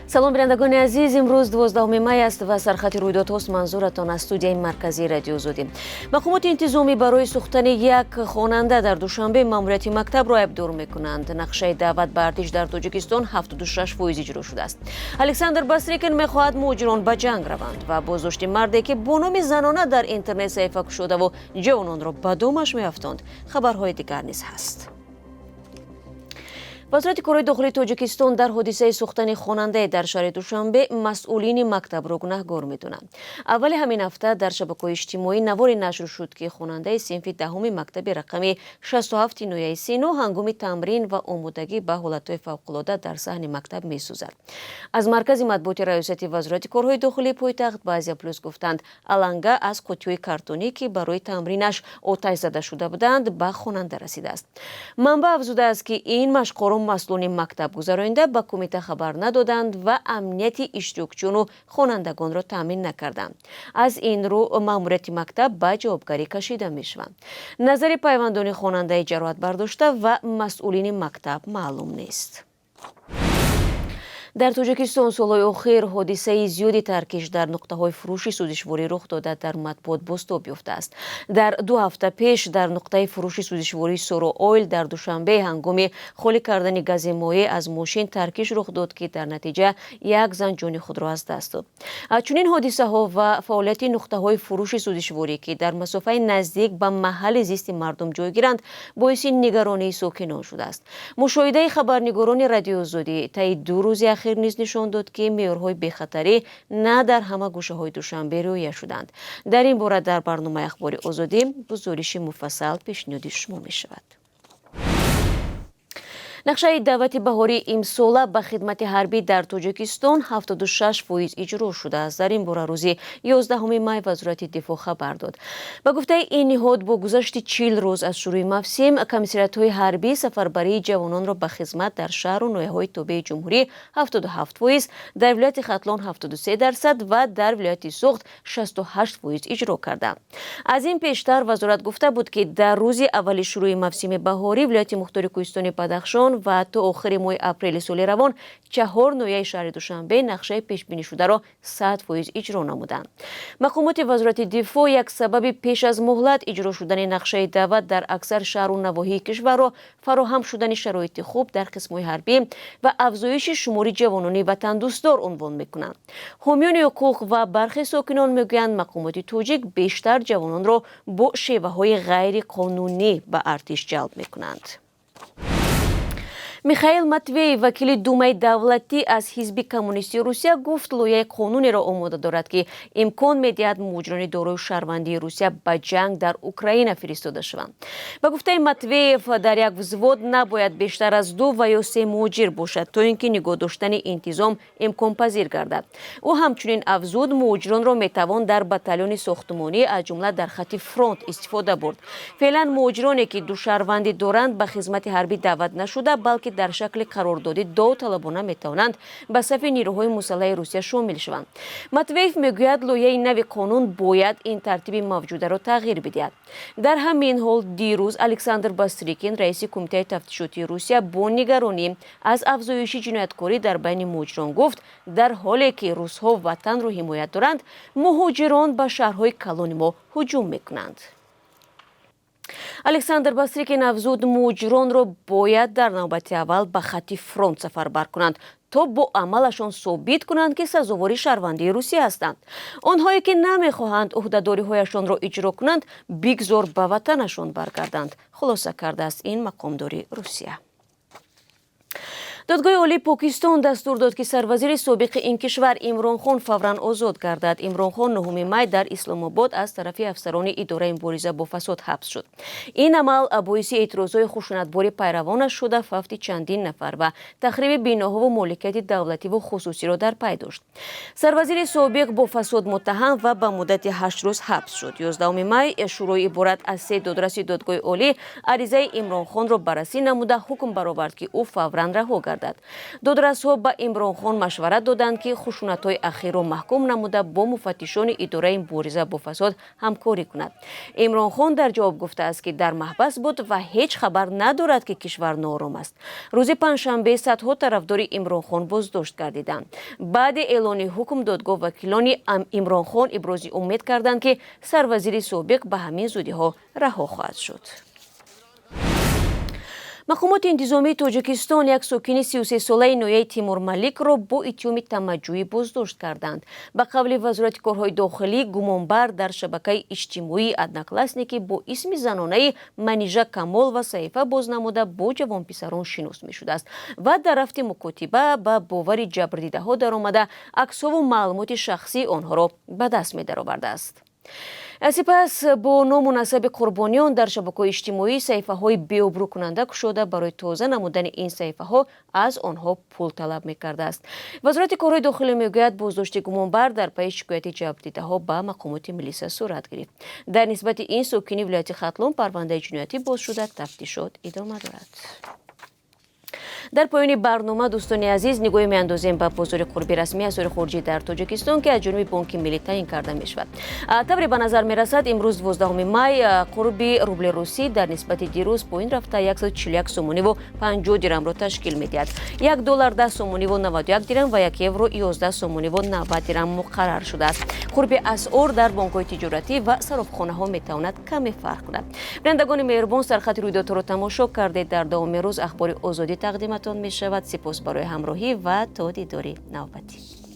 Салом, бинандагони азиз. Имрӯз 12 май аст ва сархати рӯйдодҳост манзуратон аз студияи марказии Радиои Озодӣ. Мақомоти интизомӣ барои сӯхтани як хонанда дар Душанбе маъмурияти мактабро айбдор мекунанд. Нақшаи даъват ба артиш дар Тоҷикистон 76% иҷро шудааст. Александр Бастрикин мехоҳад муҳоҷирон ба ҷанг раванд ва боздошти марде, ки бо номи занона дар интернет саҳифа кушодаву ҷавононро ба домаш меафтонд. Хабарҳои дигар низ ҳаст. Вазорати корҳои дохилии Тоҷикистон дар ҳодисаи сӯхтани хонандае дар шаҳри Душанбе масъулини мактабро гунаҳгор медонанд. Аввали ҳамин ҳафта дар шабакаҳои иҷтимоӣ наворе нашр шуд, ки хонандаи синфи 10-уми мактаби рақами 67 ноҳияи Сино ҳангоми тамрин ва омодагӣ ба ҳолатҳои фавқулода дар саҳни мактаб месӯзад. Аз маркази матбуоти раёсати вазорати корҳои дохилии пойтахт ба Азия Плюс гуфтанд, аланга аз қуттиҳои картонӣ, ки барои тамринаш оташ зада шуда буданд, ба хонанда расидааст. Манбаъ афзудааст, ки ин машқҳоро масъулони мактаб гузаронида, ба кумита хабар надоданд ва амнияти иштирокчиёну хонандагонро таъмин накарданд. Аз ин рӯ маъмурияти мактаб ба ҷавобгарӣ кашида мешаванд. Назари пайвандони хонандаи ҷароҳатбардошта ва масъулини мактаб маълум нест. Дар Тоҷикистон солҳои охир ҳодисаи зиёди таркиш дар нуқтаҳои фурӯши сӯзишворӣ рух дода, дар матбуот бозтоб ёфтааст. Дар 2 ҳафта пеш дар нуқтаи фурӯши сӯзишвории Соро Ойл дар Душанбе ҳангоми холӣ кардани гази моеъ аз мошин таркиш рух дод, ки дар натиҷа як зан ҷони худро аз даст дод. Чунин ҳодисаҳо ва фаъолияти нуқтаҳои фурӯши сӯзишворӣ, ки дар масофаи наздик ба маҳалли зисти мардум ҷойгиранд, боиси нигаронии сокинон шудааст. Мушоҳидаи хабарнигорони Радиои Озодӣ таи 2 рӯзи ахир низ нишон дод, ки меъёрҳои бехатарӣ на дар ҳама гӯшаҳои Душанбе риоя шуданд. Дар ин бора дар барномаи Ахбори Озодӣ гузориши муфассал пешниҳоди шумо мешавад. Нақшаи даъвати баҳории имсола ба хидмати ҳарбӣ дар Тоҷикистон 76% иҷро шудааст. Дар ин бора рӯзи 11 май Вазорати дифоъ хабар дод. Ба гуфтаи ин ниҳод, бо гузашти 40 рӯз аз шурӯи мавсим, комиссариятҳои ҳарбӣ сафарбарии ҷавононро ба хизмат дар шаҳру ноҳияҳои тобеи ҷумҳурӣ 77%, дар вилояти Хатлон 73% ва дар вилояти Суғд 68% иҷро карданд. Аз ин пештар вазорат гуфта буд, ки дар рӯзи аввали шурӯи мавсими баҳорӣ вилояти мухтори кӯҳистони Бадахшон ва то охири моҳи апрели соли равон чаҳор ноҳияи шаҳри Душанбе нақшаи пешбинишударо 100% иҷро намуданд. Мақомоти Вазорати дифоъ як сабаби пеш аз муҳлат иҷро шудани нақшаи даъват дар аксар шаҳру навоҳии кишварро фароҳам шудани шароити хуб дар қисмҳои ҳарбӣ ва афзоиши шумори ҷавонони ватандӯстдор унвон мекунанд. Ҳомиёни ҳуқуқ ва бархе сокинон мегӯянд, мақомоти тоҷик бештар ҷавононро бо шеваҳои ғайриқонунӣ ба артиш ҷалб мекунанд. Михаил Матвеев, вакили Думаи давлатӣ аз Ҳизби коммунистии Русия, гуфт, лоиҳаи қонунеро омода дорад, ки имкон медиҳад муҳоҷирони дорои шаҳрвандии Русия ба ҷанг дар Украина фиристода шаванд. Ба гуфтаи Матвеев, дар як взвод набояд бештар аз ду ва ё се муҳоҷир бошад, то ин ки нигоҳ доштани интизом имконпазир гардад. Ӯ ҳамчунин афзуд, муҳоҷиронро метавон дар батальони сохтмонӣ, аз ҷумла дар хатти фронт истифода бурд. Феълан муҳоҷироне, ки ду шаҳрвандӣ доранд, ба хизмати ҳарбӣ даъват нашуда, балки дар шакли қарордодӣ довталабона метавонанд ба сафи нирӯҳои мусаллаҳи Русия шомил шаванд. Матвеев мегӯяд, лоиҳаи нави қонун бояд ин тартиби мавҷударо тағйир бидиҳад. Дар ҳамин ҳол дирӯз Александр Бастрикин, раиси Кумитаи тафтишотии Русия, бо нигаронӣ аз афзоиши ҷинояткорӣ дар байни муҳоҷирон гуфт, дар ҳоле ки русҳо ватанро ҳимоят доранд, муҳоҷирон ба шаҳрҳои калони мо ҳуҷум мекунанд. Александр Бастрикин афзуд, муҳоҷиронро бояд дар навбати аввал ба хатти фронт сафарбар кунанд, то бо амалашон собит кунанд, ки сазовори шаҳрвандии Русия ҳастанд. Онҳое, ки намехоҳанд ӯҳдадориҳояшонро иҷро кунанд, бигзор ба ватанашон баргарданд, хулоса кардааст ин мақомдори Русия. Додгоҳи олии Покистон дастур дод, ки сарвазири собиқи ин кишвар Имрон Хон фавран озод гардад. Имрон Хон 9 май дар Исломобод аз тарафи афсарони идораи мубориза бо фасод ҳабс шуд. Ин амал боиси эътирозҳои хушунатбори пайравонаш шуда, фавти чандин нафар ва тахриби биноҳову моликияти давлативу хусусиро дар пай дошт. Сарвазири собиқ бо фасод муттаҳам ва ба муддати 8 рӯз ҳабс шуд. 11 май шӯрои иборат аз се додраси додгоҳи олӣ аризаи Имрон Хонро баррасӣ намуда, ҳукм баровард, ки ӯ фавран раҳо гардад. гардад. Додрасҳо ба Имрон Хон машварат доданд, ки хушунатҳои ахирро маҳкум намуда, бо муфаттишони идораи мубориза бо фасод ҳамкорӣ кунад. Имрон Хон дар ҷавоб гуфтааст, ки дар маҳбас буд ва ҳеҷ хабар надорад, ки кишвар ноором аст. Рӯзи панҷшанбе садҳо тарафдори Имрон Хон боздошт гардиданд. Баъди эълони ҳукм додгоҳ вакилони Имрон Хон ибрози умед карданд, ки сарвазири собиқ ба ҳамин зудиҳо раҳо хоҳад шуд. Мақомоти интизомии Тоҷикистон як сокини 33-солаи ноҳияи Тимурмаликро бо иттиҳоми тамаъҷӯӣ боздошт карданд. Ба қавли Вазорати корҳои дохилӣ, гумонбар дар шабакаи иҷтимоии Одноклассники бо исми занонаи Манижа Камолова саҳифа боз намуда, бо ҷавонписарон шинос мешудааст ва дар рафти мукотиба ба бовари ҷабрдидаҳо даромада, аксҳову маълумоти шахсии онҳоро ба даст медаровардааст. Сипас бо ному насаби қурбониён дар шабакаҳои иҷтимоӣ саҳифаҳои беобрӯкунанда кушода, барои тоза намудани ин саҳифаҳо аз онҳо пул талаб мекардааст. Вазорати корҳои дохилӣ мегӯяд, боздошти гумонбар дар пайи шикояти ҷабрдидаҳо ба мақомоти милиса сурат гирифт. Дар нисбати ин сокини вилояти Хатлон парвандаи ҷиноятӣ боз шуда, тафтишот идома дорад. Дар поёни барнома, дӯстони азиз, нигоҳе меандозем ба бозори қурби расмии асъори хориҷӣ дар Тоҷикистон, ки аз ҷониби Бонки Миллӣ таъин карда мешавад. Тавре ба назар мерасад, имрӯз, 12 май, қурби рубли русӣ дар нисбати дирӯз поин рафта, 141 сомониву 50 дирамро ташкил медиҳад. 1 доллар 10 сомониву 91 дирам ва 1 евро 11 сомониву 90 дирам муқаррар шудааст. Қурби асъор дар бонкҳои тиҷоратӣ ва сарофхонаҳо метавонад каме фарқ кунад. Бинандагони меҳрубон, сархати рӯйдодҳоро тамошо кардед. Дар давоми рӯз Ахбори Озодӣ тақдиматон мешавад. Сипос барои ҳамроҳӣ ва то дидори навбатӣ.